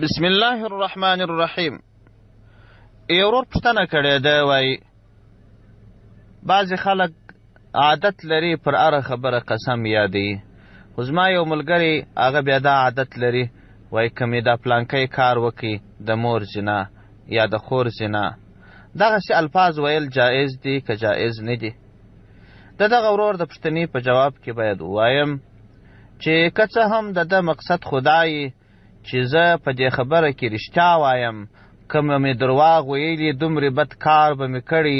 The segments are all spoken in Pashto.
بسم الله الرحمن الرحیم. یو ورور پوښتنه کړې ده، وایي بعضې خلک عادت لري پر هره خبره قسم یادوي، خو زما یو ملګری هغه بیا دا عادت لري، وایي که مې دا پلانکی کار وکړي د مور زنا یا د خور زنا، دغسې الفاظ ویل جایز دي که جایز نه دي؟ د دغه ورور د پوښتنې په جواب کې باید ووایم چې که څه هم د ده مقصد خدای چې زه په دې خبره کې رښتیا وایم، که مې درواغ ویلي دومره بد کار به مې کړی،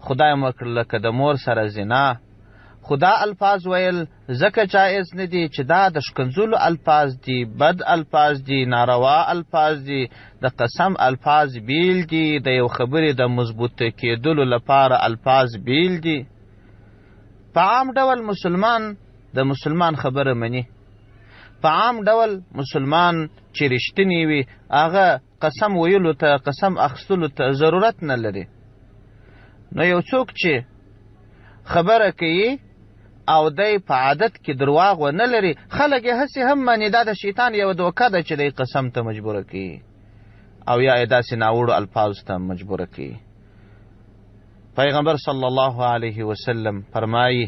خدای مه کړه لکه د مور سره زنا، خو دا الفاظ ویل ځکه جایز نه دي چې دا د ښکنځلو الفاظ دي، بد الفاظ دي، ناروا الفاظ دي، د قسم الفاظ بیل دي، د یو خبرې د مضبوط کېدلو لپاره الفاظ بیل دي. په عام ډول مسلمان د مسلمان خبره مني، په عام ډول مسلمان چې رښتینی وي هغه قسم ویلو ته، قسم اخیستلو ته ضرورت نه لري. نو یو څوک چې خبره کوي او دی په عادت کې درواغ ونه لري، خلک یې هسې هم مني، دا د شیطان یوه دوکه ده چې دی قسم ته مجبوره کوي او یا یې داسې ناوړو الفاظو ته مجبوره کوي. پیغمبر صلی الله علیه وسلم فرمایي،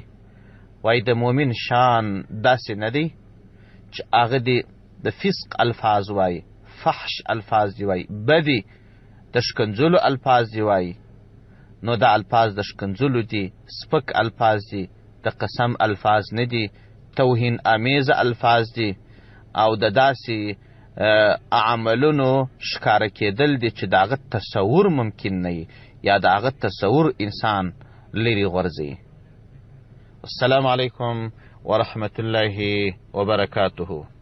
وایي د مؤمن شان داسې نه دی چې هغه دې د فسق الفاظ وایي، فحش الفاظ دی وایي، بدې د ښکنځلو الفاظ دی وایي. نو دا الفاظ د ښکنځلو دي، سپک الفاظ دي، د قسم الفاظ نه دي، توهین امیزه الفاظ دي، او د داسې عملونو ښکاره کېدل دي چې د هغه تصور ممکن نه وي یا د هغه تصور انسان لرې غورځوي. السلام علیکم ورحمة الله وبرکاته.